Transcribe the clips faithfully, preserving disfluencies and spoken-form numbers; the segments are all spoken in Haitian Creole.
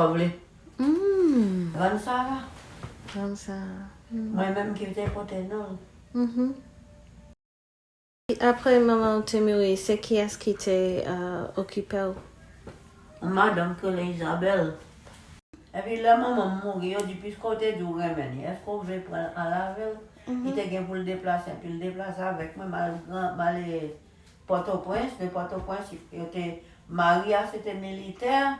Sa w vle? Hmm. Rann Sara. Rann Sara. Hmm. Mwen menm ki te pote non l. Mhm. Apre manman w te mouri, se kiyès ki te, euh, okipe w? Yon madanm ki rele Isabelle. Epi lè manman m mouri, yo di, "Piske w te di w renmen li, èske w vle pran l al avè l?" Mhm. Li te gen pou l deplase, epi l deplase avèk mwen, m al gran, m al, eh, Pòtoprens, de Pòtoprens, yo te, mari a se te militè,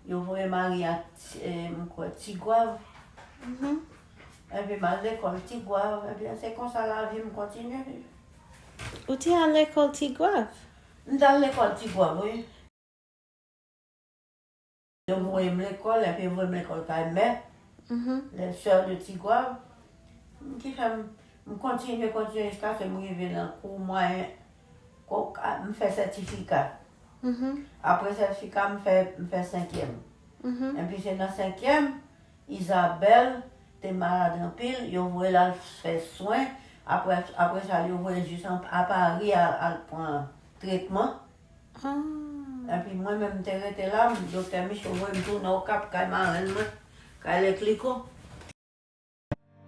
yo voye mari a, eh, m kwè, Tigwav. Mhm. Epi m al lekòl Tigwav, epi se konsa lavi m kontinye. Ou te al lekòl Tigwav? M t al lekòl Tigwav, wi. Yo voye m lekòl, epi yo voye m lekòl kay mè, mhm, les sœurs de Tigwav. Ki fè m, m kontinye, kontinye jiskaske m rive nan kou mwayen, kou, a, m fè sètifika. Mhm. Apre sètifika, m fè, m fè senkyèm. Mhm. Epi se nan senkyèm, Isabelle te malad anpil, yo voye l al fè swen. Apre, apre sa, yo voye l jis an, a Pari al, al pran tretman. Ah. Epi mwen menm, m te rete la, m, doktè Micho voye m tounen Okap, kay marenn mwen, kay Lèkliko.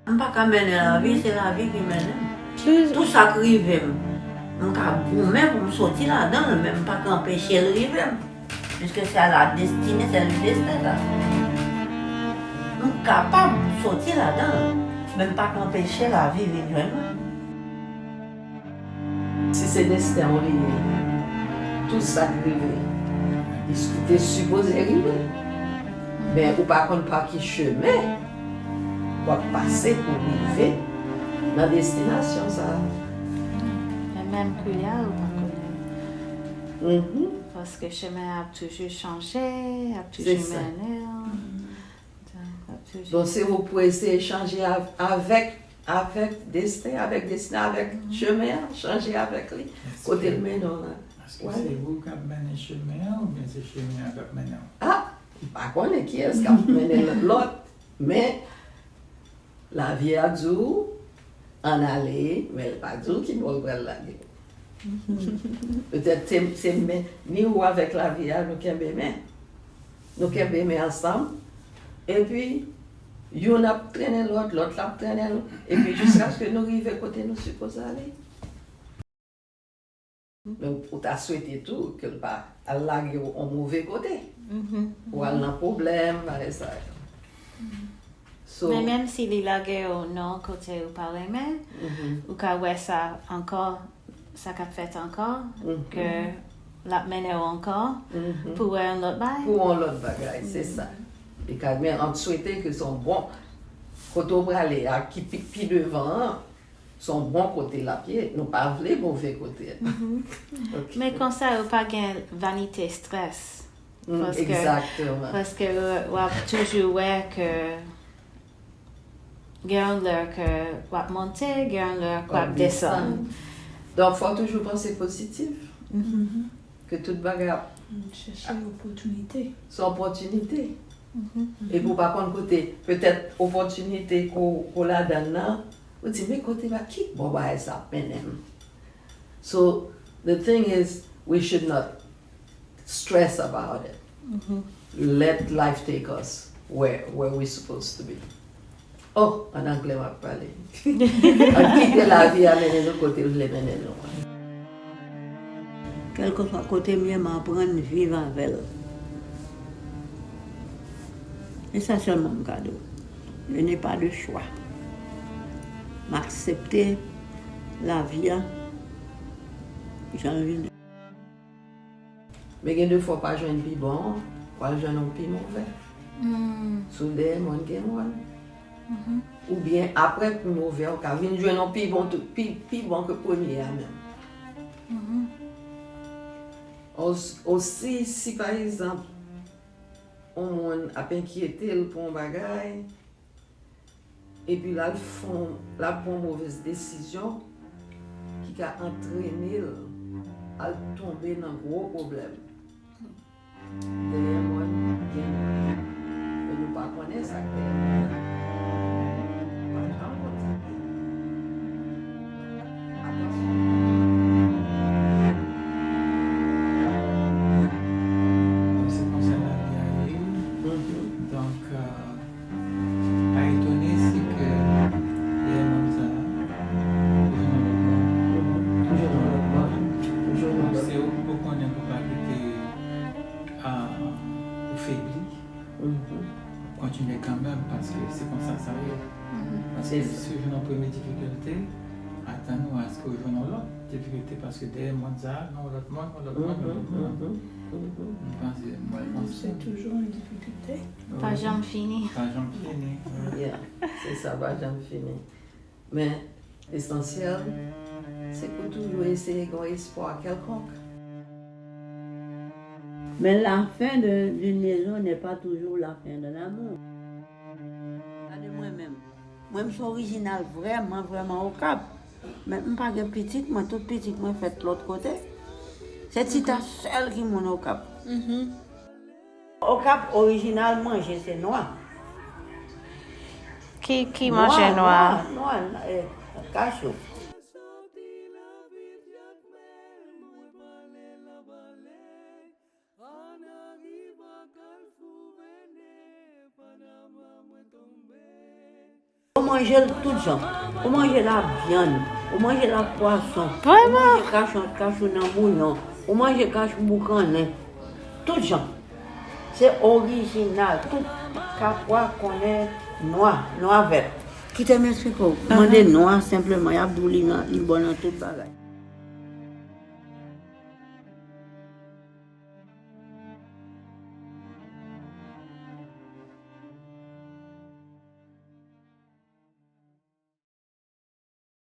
M pa ka mennen lavi, se lavi ki mennen m. Tou sa k rive m, m ka goumen pou m soti ladan l, men m pa ka anpeche l rive m. Piske se la destinée, c'est le destin, sa. M kapab soti ladan l, men m pa ka anpeche lavi vin jwenn mwen. Si se desten w li ye, tout sa k rive, li s-, te sipoze rive. Men ou pa konn pa ki chemen w ap pase pou rive nan destinasyon sa a. Men menm kounye a, ou pa konnen. Mhm. Paske chemen an ap toujou chanje, ap toujou mennen w. Donk, se ou pou eseye chanje av-, avèk, avèk desten, avèk desten, avèk chemen an, chanje avèk li. Kote l mennen w la. Èske se ou k ap mennen chemen an oubyen se chemen an k ap mennen w? Ah, m pa konnen kiyès k ap mennen lòt, men lavi a di w, ann ale, men l pa di w ki bò l pral lage w. Petèt se, se men, ni ou avèk lavi a, nou kenbe men. Nou kenbe men ansanm. Epi, youn ap trennen lòt, lòt la ap trennen l. Epi, jiskaske nou rive kote nou sipoze ale. Men ou ta swete tou ke l pa al lage w yon move kote. Mhm. Ou al nan pwoblèm, bagay sa yo. Mhm. So, men menm si li lage w nan yon kote ou pa renmen, mhm, ou ka wè sa ankò, sa k ap fèt ankò, mhm, ke l ap mennen w ankò, mhm, pou wè yon lòt bagay. Pou yon lòt bagay, se sa. Li ka, men an swete ke se yon bon kote w prale a, ki pi, pi devan an, se yon bon kote l ap ye. Nou pa vle move kote. Mhm. Ok. Men konsa, ou pa gen vanite, estrès. Mm, paske, egzakteman, paske w, w ap toujou wè ke gen yon lè ke w ap monte, gen yon lè ke w ap desann. Donk, fò w toujou panse pozitif. Mhm. Ke tout bagay ap, mm, chèche opòtinite. Se opòtinite. Mhm. Epi w pa konn kote, petèt opòtinite ke w, ke w ladann nan, ou di, "Men kote ba, ki bò bagay sa ap mennen m?" So, the thing is, we should not stress about it. Mhm. Let life take us where, where we supposed to be. Oh, an anglè m ap pale. An kite lavi a mennen nou kote l vle mennen nou an. Kèlkeswa kote m ye, m aprann viv avè l. E sa sèlman m ka di w. Je n'ai pas de choix. M aksepte lavi a jan l vini. Men gen de fwa w pa jwenn pi bon an, w al jwenn yon pi move. Hmm. Si w dèyè mòn, gen mòn. Mhm. Oubyen apre pi move a, w ka vin jwenn yon pi bon tou, pi, pi bon ke premye a menm. Mhm. Os-, osi, si pa egzanp, yon moun ap enkyete l pou yon bagay, epi l al fè yon, l al pran yon movèz desizyon ki ka antrene l al tonbe nan gwo pwoblèm. Dèyè mòn gen mòn. Men nou pa konnen sa k dèyè mòn nan. Nou pa janm konn sa k dèyè mòn. Atansyon. Se konsa lavi a ye. Mhm. Se konsa sa ye. Paske si w jwenn yon premye difikilte, atann ou aske w jwenn yon lòt difikilte, paske dèyè mòn sa a, gen yon lòt mòn, yon lòt mòn, yon lòt mòn. M panse, mwen panse. Se toujou yon difikilte. Pa janm fini. Pa janm fini. Yeah, se sa, pa janm fini. Men, lesansyèl, se pou toujou eseye gen yon espwa kèlkonk. Mais la fin de- d'une maison n'est pas toujours la fin de l'amour. Gade mwen menm. Mwen, m se orijinal vrèman, vrèman Okap. Men m pa gen pitit, mwen, tout pitit mwen fèt lòt kote. Se Tita sèl ki moun Okap. Okap orijinal manje se nwa. Ki, ki manje nwa? Nwa, nwa, eh, kachou. Ou manje l tout jan. Ou manje l ak vyann. Ou manje l ak pwason. Ou manje kachou, kachou nan bouyon. Ou manje kachou boukannen. Tout jan. Se orijinal. Tout kapwa konnen nwa, nwa vèt. Kite m eksplike w. Mande nwa senpleman, y ap di w li nan, li bon nan tout bagay.